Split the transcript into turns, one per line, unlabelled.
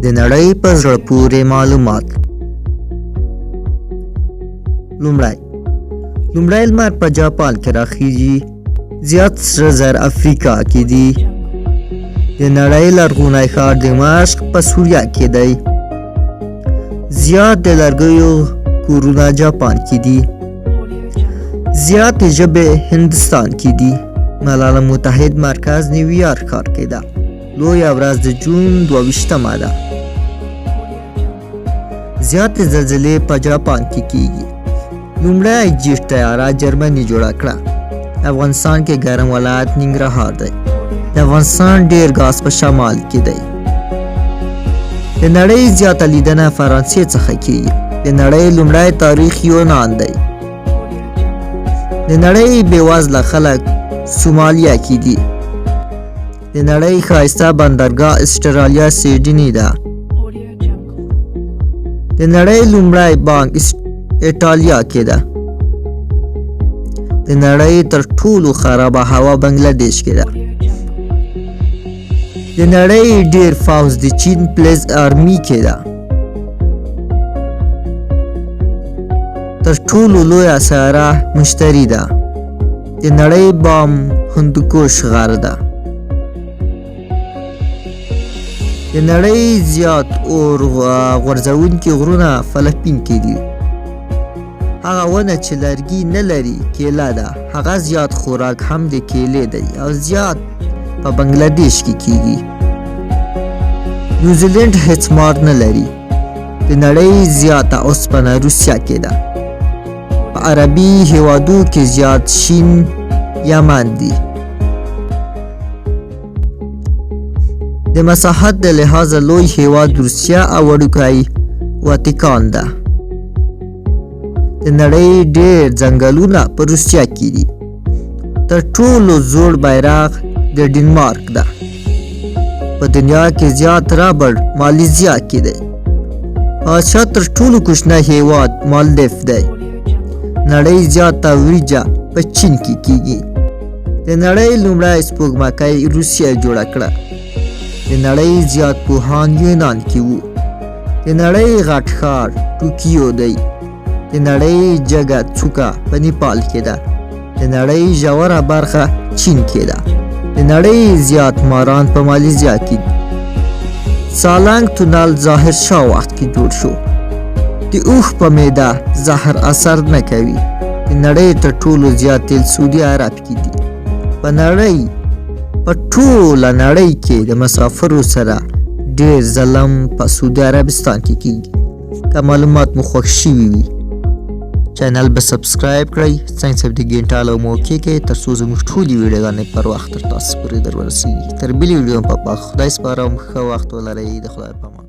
د نړۍ په زړه پورې معلومات. لومړی، لومړی لمر په جاپان کې راخیږي. زیات سره زر افریقا کې دي. د نړۍ لرغونی ښار دمشق په سوریه کې دی. زیات د لرګیو کورونه جاپان کې دي. زیاتې ژبې هندوستان کې دي. ملل متحد مرکز نیویارک ښار کې ده. لویه ورځ د جون 22مه ده. زیاتې زلزلې په جاپان کې کیږي. لومړی جیټ طیاره جرمني جوړه کړه. افغانستان کې ګرم ولایت ننګرهار دی. د افغانستان ډیر ګاز په شمال کې دی. د نړۍ زیاته لیدنه فرانسې څخه کیږي. د نړۍ لومړی تاریخ یونان دی. د نړۍ بېوزله خلک سومالیا کې دي. د نړۍ ښایسته بندرګاه اسټرالیا سیډني ده. د نړۍ لومړی بانک ایټالیا کې ده. د نړۍ تر ټولو خرابه هوا بنګله دیش کې ده. د نړۍ ډیر فوځ د چین پلیز آرمي کې ده. تر ټولو لویه سیاره مشتري ده. د نړۍ بام هندوکش غر ده. د نړۍ زیات اور غورځوونکي غرونه فلپین کې دي. هغه ونه چې لرګي نه لري کیله ده. هغه زیات خوراک هم د کیلې دی او زیات په بنګله دیش کې کیږي. نیوزیلینډ هیڅ مار نه لري. د نړۍ زیاته اوسپنه روسیه کې ده. په عربي هیوادو کې زیات شین یمن دي. د مساحت د لحاظه لوی هیواد روسیه او وړوکی واتیکان ده. د نړۍ ډیر ځنګلونه په روسیه کې دي. تر ټولو زوړ بیرغ د ډنمارک ده. په دنیا کې زیات ربړ مالیزیا کې دی. آسیا تر ټولو کوچنی هیواد مالدیف دی. نړۍ زیاته وریجه په چین کې کیږي. د نړۍ لومړی سپوږمکۍ روسیه جوړه کړه. د نړۍ زیات پوهان یونان کې وو. د نړۍ غټ ښار ټوکیو دی. د نړۍ جګه څوکه په نیپال کې ده. د نړۍ ژوره برخه چین کې ده. د نړۍ زیات ماران په مالیزیا کې دي. سالنګ تونل ظاهر شاه وخت کې جوړ شو. د اوښ په معده زهر اثر نه کوي. د نړۍ تر ټولو زیات تیل سعودي عرب کې دي. په نړۍ په ټوله نړۍ کې د مسافرو سره ډیر ظلم په سعودي عربستان کې کیږي. که معلومات مو خوښ شوي وي، چینل به سبسکرایب کړئ، څنګ څخه د ګنټه له موکې کې، تر څو زموږ ټولې ویډیوګانې پر وخت تر تاسو پورې در ورسیږي. تر بلې ویډیو په پاک خدای سپارم. ښه وخت ولرئ. د خدای په امان.